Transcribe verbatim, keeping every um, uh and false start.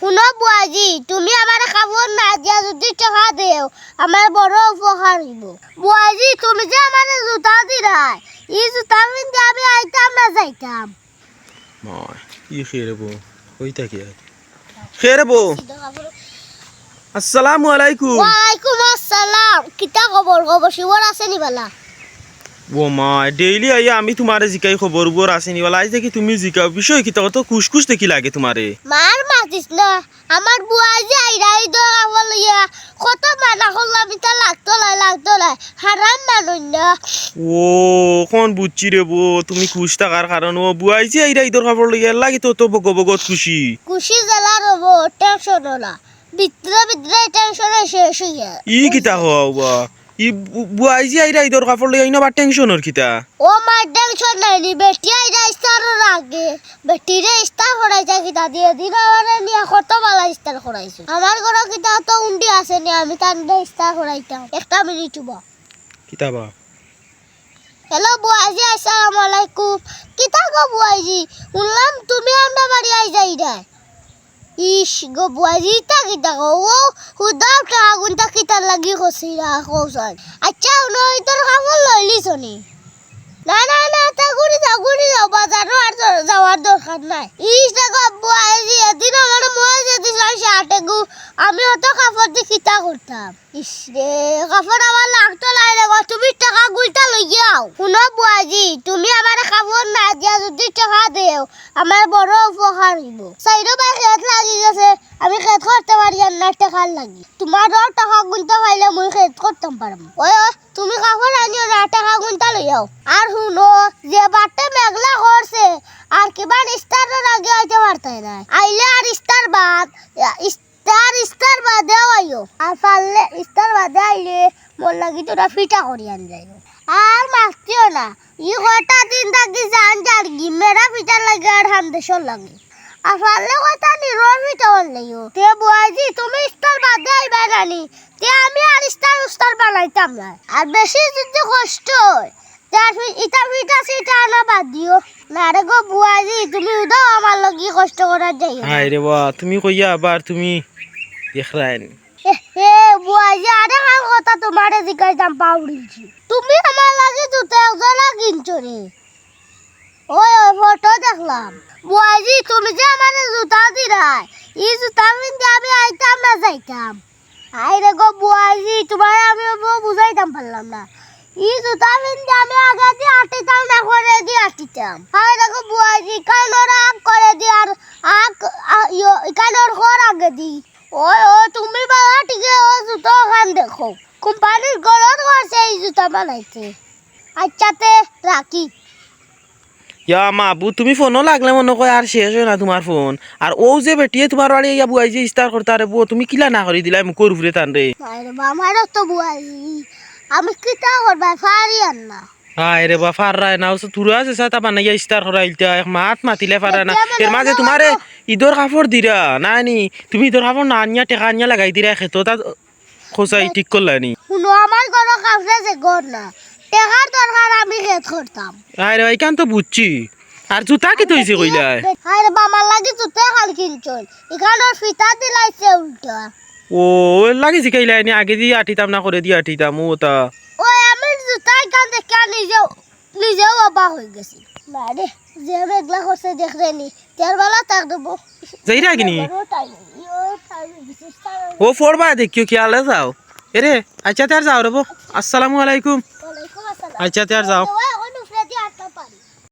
হুনো বুয়াজি, তুমি আমারে কাপড় না দিয়া যুদি টেকা দেও, আমার বড় উপকার অইবো। বুয়াজি, তুমি যে আমারে জুতা দিরায়, ই জুতা পিন্দি আমি আইতাম না যাইতাম। মায়, ই কে রে বো? কই থাকি আয়? কে রে বো? আসসালামু আলাইকুম। ওয়ালাইকুম আসসালাম। কিতা খবর? খবর সবর আছে নি বালা? ও মায়, ডেইলি আইয়া আমি তুমারে জিকাই খবর উবর আছে নি বালা। আইজ দেখি তুমি জিকাও, বিষয় কিতা? অত খুশ খুশ দেখি লাগে তুমারে। মার মাতিস না, আমার বুয়াজি আইরা ইদর কাপড় লইয়া। কত মানা করলাম, ইতা লাগতো নায়, লাগতো নায়, হারাম মানুষ না। ও, অখন বুঝছি রে বো, তুমি খুশ থাকার কারণ। ও বুয়াজি আইরা ইদর কাপড় লইয়া, এরলাগি তো অত বগবগত খুশি। খুশি জেলা রে বো, টেনশন অলা। ভিতরে ভিতরে টেনশনে শেষ অইয়া। ই কিতা কও বা? ই বু-, বুয়াজি আইরা ইদর কাপড় লইয়া, ইনো আবার টেনশনর কিতা? ও মার, টেনশন নাই নি, বেটি আইরা ইস্তারর আগে। বেটিরে ইস্তার করাইতা কিতা দিয়া, দিন আমারে নিয়া কত বালা ইস্তার করাইছো। আমার ঘরো কিতা অত উন্ডি আছে নি, আমি তানরে ইস্তার করাইতাম? একটা মিনিট উবা। কিতা বা? হ্যালো বুয়াজি, আসসালামু আলাইকুম। কিতা গো বুয়াজি, হুনলাম তুমি আমরার বাড়ি আইজ আইরায়। ইশ গো বুয়াজি, ইতা কিতা কও? ও, হুদাও টেকা গুনতা কিতার লাগি কছিলা, কও চাইন। আইচ্ছা, হুনো, ইদর কাপড় লইলিছো নি? না, না, না, তে ঘুরি যাও, ঘুরি যাও, বাজারো আর দ-, যাওয়ার দরকার নাই। ইশ দেখো বুয়াজি, এদিন আমার মনে যে দিছলাম শার্ট এগু, আমি অত কাপড় দি কিতা করতাম? ইশ রে, কাপড় আমার লাগতো নায় রে গো, তুমি টেকা গুনতা লইয়াও। হুনো বুয়াজি, তুমি আমারে কাপড় না দিয়া যুদি টেকা দেও, আমার বড় উপকার অইবো। চাইরো বায় খেত লাগি গেছে, আমি খেত করতে পারি আর না টেকার লাগি। তুমারও টেকা গুনতা পাইলে মুই খেত করতাম পারমু। ওই, ওই, তুমি কাপড় আনিও না, টেকা গুনতা লইয়াও। আর হুনো, যে বাটে মেঘলা করছে, আর কিবা ইস্তারর আগে আইতে পারতায় নায়। আইলে আর ইস্তার বাদ, ইস-, তার ইস্তার বাদেও আইও। আর পারলে ইস্তার বাদে আইলে মোর লাগি থুড়া পিঠা করি আনি যাইও। আর মাতিও না। ই কয়টা দিন থাকি জান যারগি, মেরা পিঠার লাগি আর হান্দেশর লাগি। আর পারলে কয়টা নিরর পিঠা করি লাইও। তে বুয়াজি, তুমি ইস্তার বাদে আইবায় না নি? তে আমি আর ইস্তার উস্তার বানাইতাম না। আর বেশি যুদি কষ্ট অয়, তে আর ফি-, ইতা পিঠা সিঠা আনা বাদ দিও। না রে গো বুয়াজি, তুমি উদাও আমার লাগি কষ্ট করাত যাইও না। হায় রে বা, তুমি কইয়া আবার তুমি দেখরায় নি। এ, এ, বুয়াজি, আরেকখান কথা তুমারে জিকাইতাম পাউরিলছি। তুমি আমার লাগি জুতা একজোড়া কিনছো নি? ওই, ওই ফটো দেখলাম। বুয়াজি, তুমি যে আমারে জুতা দিরায়, ই জুতা পিন্দি আমি আইতাম না যাইতাম? হায় রে গো বুয়াজি, তুমারে আমি অবো বুঝাইতাম পারলাম না। ই জুতা পিন্দি আমি আগেদি আটিতাম না, করেদি আটিতাম। হায় রে গো বুয়াজি, ইকানোর আগ করেদি আর আগ, আ, ইয়ো, ইকানোর কর আগেদি। ওই, ওই, তুমি বালা টিকে অউ জুতা অখান দেখো। কোম্পানির গরদ করছে ই জুতা বানাইছে। আইচ্ছা তে রাখি। ইয়া মাবুদ, তুমি ফোনো লাগলে মনো কয় আর শেষ অয় না তুমার ফোন। আর অউ যে বেটিয়ে তুমার বাড়ি আইয়া বুয়াইজি ইস্তার করতা রে বো, তুমি কিলা না করি দিলায় মুখর উপরে তানরে? হায় রে বা, আমারও তো বুয়াইজি। আমি কিতা করবায়, পারি আর না। হায় রে বা, পাররায় না, অউ থুড়া যেছা তা বানাইয়া ইস্তার করাইলতা, এক মাত মাতিলে পাররায় না। এর মাঝে তুমারে ইদর কাপড় দিরা, না নি? তুমি ইদর কাপড় না আনিয়া টেকা আনিয়া লাগাই দিরায় খেতো, তা খোঁচাই ঠিক করলায় নি? হুনো, আমার ঘরো কাপড়ে যে ঘর না, টেকার দরকার আমি খেত করতাম। আরে, ইখান তো বুঝছি। আর জুতা কিতা অইছে কইলায়? আরে বা, আমার লাগি জুতা খালি কিনছইন। ইখানোর ফিতা দিলাইছে উল্টা। ও, এরলাগি জিকাইলায় নি, আগেদি আটিতাম না করেদি আটিতাম, অউ তা। ওই, আমি জুতা ইখান দেখিয়া নিজেও, নিজেও অবাক অইগেছি। না রে, যে মেঘলা করছে দেখরে নি, তের বেলা তাক দেবো। যাইরা কিনি? ও পড়বায় দেখিও, খেয়ালে যাও। এরে, আইচ্ছা, তে আর যাও রে বো। আসসালামু আলাইকুম। ওয়ালাইকুম আসসালাম। আইচ্ছা, তে আর যাও।